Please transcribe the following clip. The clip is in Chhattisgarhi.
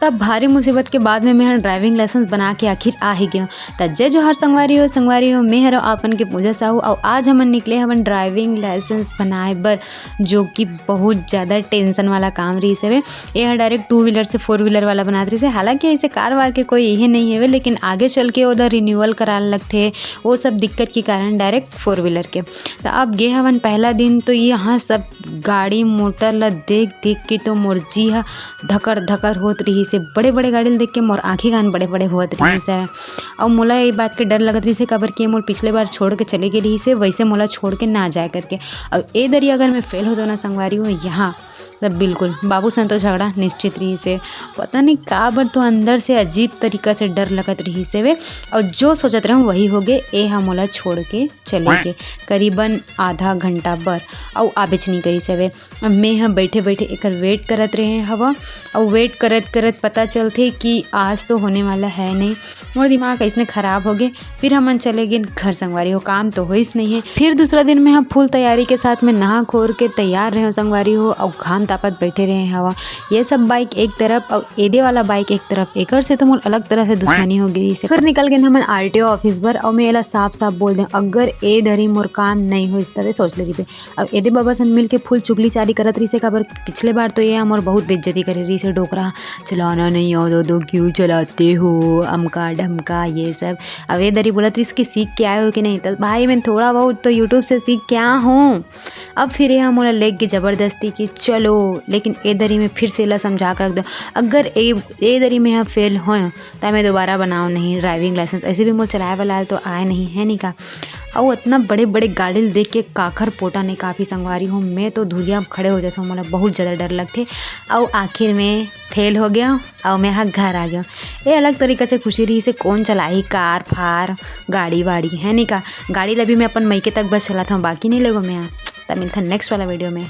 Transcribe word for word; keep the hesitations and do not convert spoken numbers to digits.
तब भारी मुसीबत के बाद में मैं ह driving license बना के आखिर आ ही गेंव। त जय जोहार संगवारी हो, संगवारी हो, मैं हरव आपन के पूजा साहू, अउ आज हमन निकले हवन driving license बनाए बर, जो कि बहुत ज़्यादा tension वाला काम रहिस हवे। ये ह direct two wheeler से four wheeler वाला बनात रहिस हे। हालांकि ऐसे कार वार के कोई ये नहीं हवे, लेकिन आगे चल के ओला renewal कराए लगथे, वो सब दिक्कत के कारण direct four wheeler के। त अब गे हवन पहला दिन, तो यहाँ सब गाड़ी मोटर ला देख देख के तो मोर जी ह धकर धकर होत रहिस हे। बड़े बड़े गाड़ी ला देख के मोर आँखी कान बड़े बड़े होत रहिस हे। अउ मोला ये बात के डर लगत रहिस हे, काबर कि ये मोर पिछले बार छोड़ के चले गे रहिस हे, वैसे मोला छोड़ के ना जाए करके। अउ ए दरी अगर मैं फेल होतो ना संगवारी हो यहाँ, तब बिल्कुल बाबू संग तो झगड़ा निश्चित रहिस हे। पता नहीं काबर तो अंदर से अजीब तरीका से डर लगत रहिस हे वे, अउ जो सोचत रहे वही हो गे। ए ह मोला छोड़ के चले गे करीबन आधा घंटा बर, अउ आबेच नहीं करिस हवे। अब मैं ह बैठे बैठे एकर wait करत रहे हवा, अउ wait करत करत पता चलथे कि आज तो होने वाला है नहीं। मोर दिमाग अइसने खराब हो गे। फिर हमन चले गेन घर संगवारी हो, काम तो होइस नहीं है। फिर दूसरा दिन मैं ह full तैयारी के साथ में नहा खोर के तैयार रहे संगवारी हो, अउ घाम तापत बैठे रहे हवा। ये सब bike एक तरफ अउ एदे वाला bike एक तरफ, एकर से तो मोर अलग तरह से दुश्मनी हो गई से। फिर निकल गेन हमन R T O office बर, अउ मैं एला साफ साफ बोल दें, अगर ए दरी मोर काम नहीं होइस तबे सोच ले रहिबे। अब एदे बबा सन मिल के full चुगली चारी करत रहिस हे, काबर पिछले बार तो ये ह मोर बहुत बेइज्जती करे रहिस हे, डोकरा, चलाना नहीं आता तो क्यों चलाते हो, अमका ढमका ये सब। अब ए दरी बोलत रहिस कि सीख के आए हो कि नहीं, तो भाई मैं थोड़ा बहुत तो YouTube से सीख के आ हूँ। अब फिर ये ह मोला लेके जबरदस्ती कि चलो, लेकिन ए दरी में फिर से एला समझा के रख दो, अगर ए, ए दरी में ह फेल होय त मैं दोबारा बनाओ नहीं driving license। ऐसे भी मोर चलाए वाला तो आए नहीं है नहीं का। अउ इतना बड़े बड़े गाड़ी ल देख के काखर पोटा नहीं काफी संगवारी हो, मैं तो धुरिया खड़े हो जाता हूँ, मोला बहुत ज़्यादा डर लगथे। अउ आखिर में फेल हो गया, अउ मैं ह घर आ गया। ये अलग तरीका से खुशी रहिस हे, कौन चलाही कार फार, गाड़ी वाड़ी, है नहीं का। गाड़ी ला भी मैं अपन मइके तक बस चलाता हूँ, बाकी नहीं लेगो मैं ह। तब मिलता next वाला video में।